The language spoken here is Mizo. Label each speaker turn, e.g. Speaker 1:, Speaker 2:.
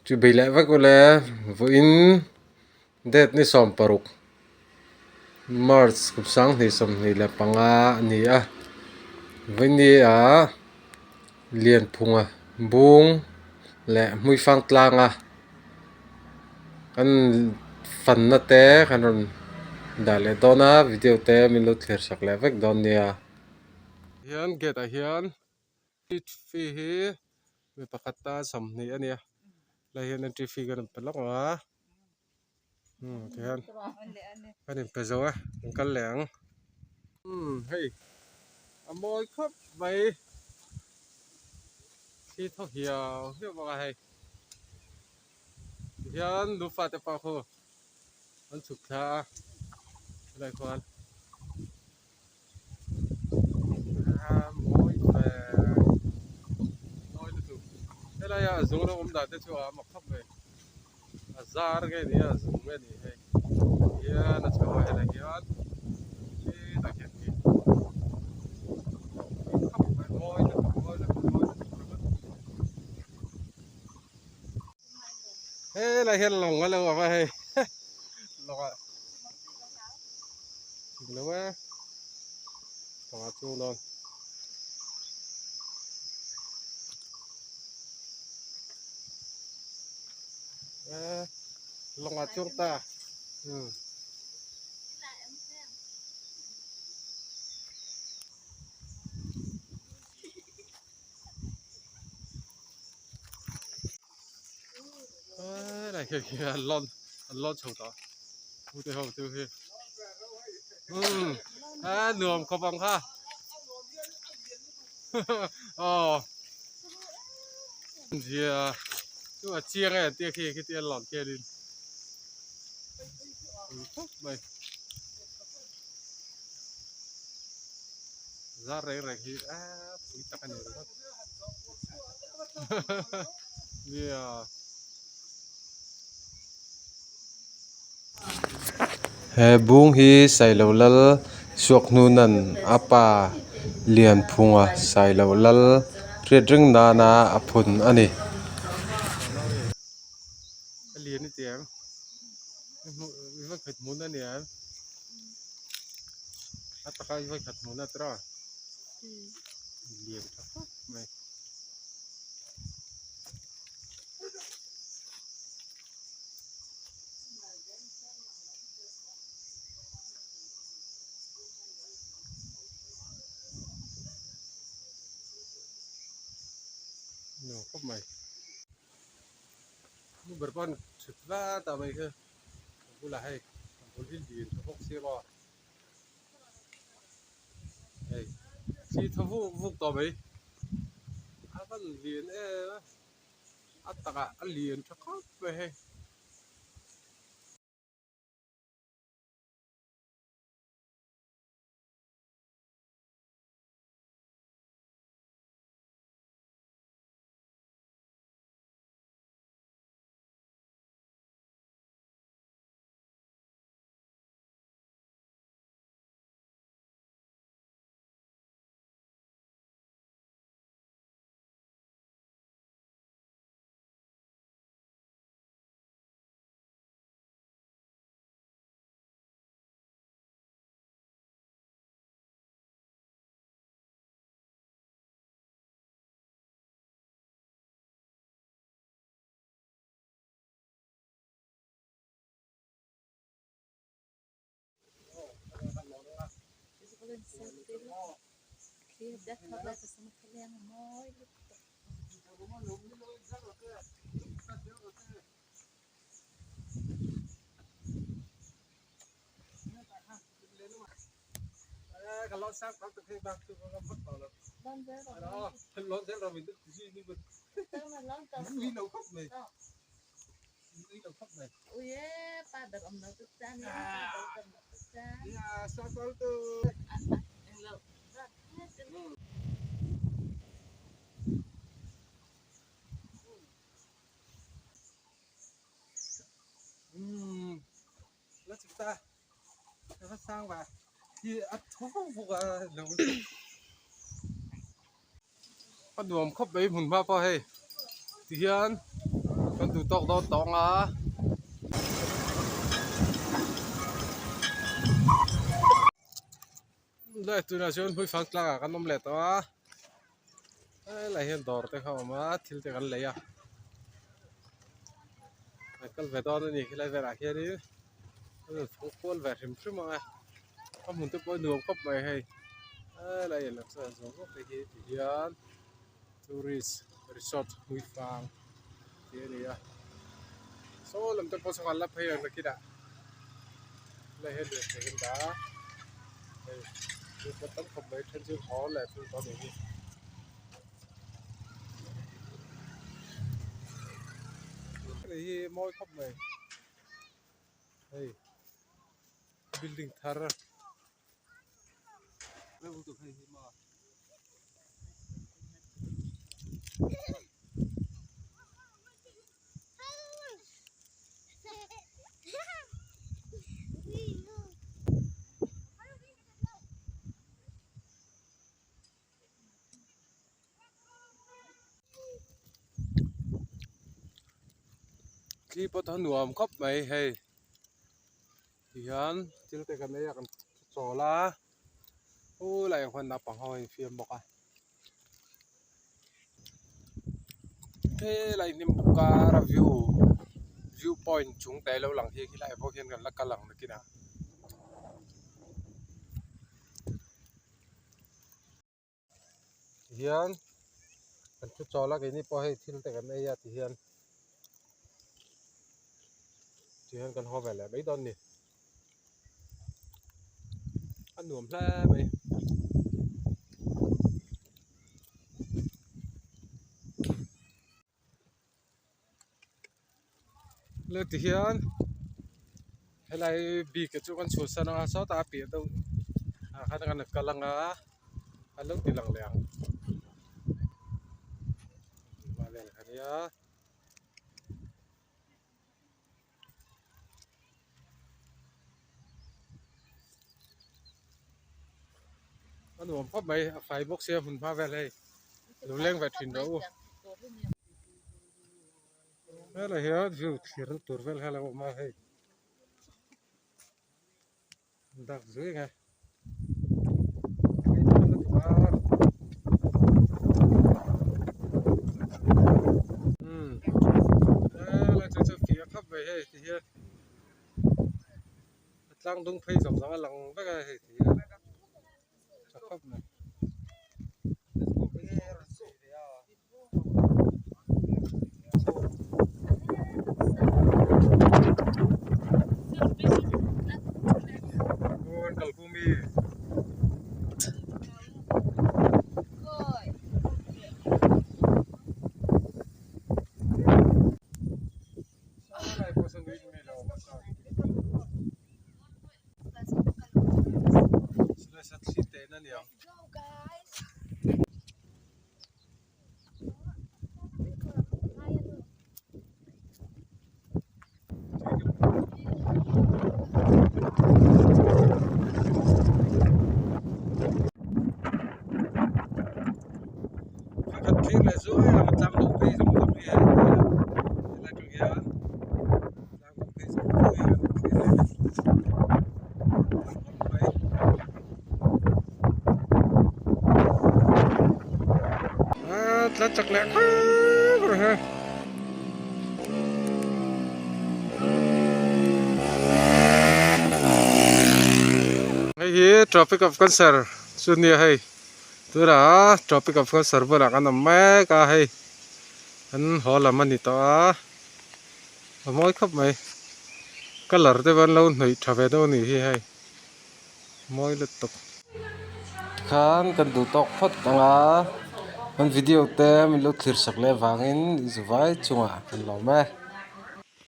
Speaker 1: Chu bei leh vek ule vawiin date ni 16 March kum 2025 a ni a vawiin ni ah Lianphunga bung leh Hmuifang tlanga kan fanna te kan rawn dah leh dawn a video te min lo thlir sak leh vek dawn nia. Hian gate ah hian fee hi mi pakhat tan 20 a nia helai hian entry fee kan rawn pe lawk ang a umm tihian kan inpe zo a kan kal leh ang umm hei a mawi khawp mai thli thaw hiau hiau bawk a hei tihian nufa te pawh khu an chhuk thla a helai khuan. Mawi ve mawi lutuk helai a zung rawng awm dan te chu a mak khawp mai a zar nge ni a zung nge ni hei hian a chho a helai hian hetah khian khi khawp mai mawi lutuk mawi lutuk mawi lutuk ringawt helai hian lawng a lo awm a hei lawng ah. Lo e panga chu dawn e lawngah chuang ta um Helai khi khi an lawn an lawn chho tawh a ute ho chu hi umm a nuam khawp ang kha aw zia chu a chiang e an tia khi khi an lawn khianin khawp mai zar reng reng hi a pui tak a ni ringawt. He bung hi Sailo lal suak hnuna'n a pa Lianphunga Sailo lal hriat reng nana a phun a ni. Lian tha khawp mai. Nuam khawp mai. Nu ber pawn thut vat ah mai kha a bulah hei a bul hi lian tha bawk sia maw. Hei thli thaw vuk vuk tawh mai a van lian em a a takah a lian tha khawp mai hei. A nuam khawp mai hmun hma pawh hei tihian. Kan duh tawk dawn tawh ang a. Lai tunah chuan hmuifang tlangah kan awm leh tawh a helai hian dawr te kha a awm a thil te kan lei a kan kal ve dawn a ni helai velah hianin a rawn fang kual ve hrim hrim ang e a hmun te pawh a nuam khawp mai hei helai in lam sawn zawng zawng te hi ti hian tourist resort hmuifang tih a ni a saw lam te pawh saw kan la phei ang nakinah helai hian lirthei kan dah a hei lirthei tam khawp mai then chu haw leh thil tawh a nih hi. Hei hi mawi khawp mai hei building thar. Thli pawh a nuam khawp mai hei. Tihian thil te kan ei a kan chawl a khulai ah khuan naupang ho a infiam bawk a helai hnim buk kara view view point chung te lo lang hi khilai ah pawh khian kan la kal ang nakinah. Tihian kan thu chawl a keini pawh hei thil te kan ei a tihian tihian kan haw ve leh mai dawn a ni a nuam hle mai. Le tihian helai bike chu kan chhuahsan anga sawtah a piah deuh ah khan kan kal anga a lo ti lang leh ang hma vel kha nia. A nuam khawp mai a fai bawk sia hmun hma vel hei lo leng ve thin rawh u. Helai hian view thlir na tur vel hian a awm a hei dak zui ang e. Umm helai chu chu fiah khawp mai hei ti hian a tlang dung phei zawng zawng a lang vek a hei ti hian tha khawp mai. Kan thlir leh zuai ang tlang dawh phei zawng zawng hi hei helai atang hian tlang dawh phei zawng zawng hi kan thlir leh mai. A tla chak leh khawp rawh he. Hei hi Tropic of Cancer chu nia hei tunah Tropic of Cancer bulah kan awm mek a hei an haw lam a ni tawh a a mawi khawp mai colour te pawh an lo hnawih tha ve deuh a nih hi hei. Mawi lutuk. Tikhan kan duh tawk phawt ang a, kan video te min lo thlir sak leh avangin i zu vai chungah kan lawm e.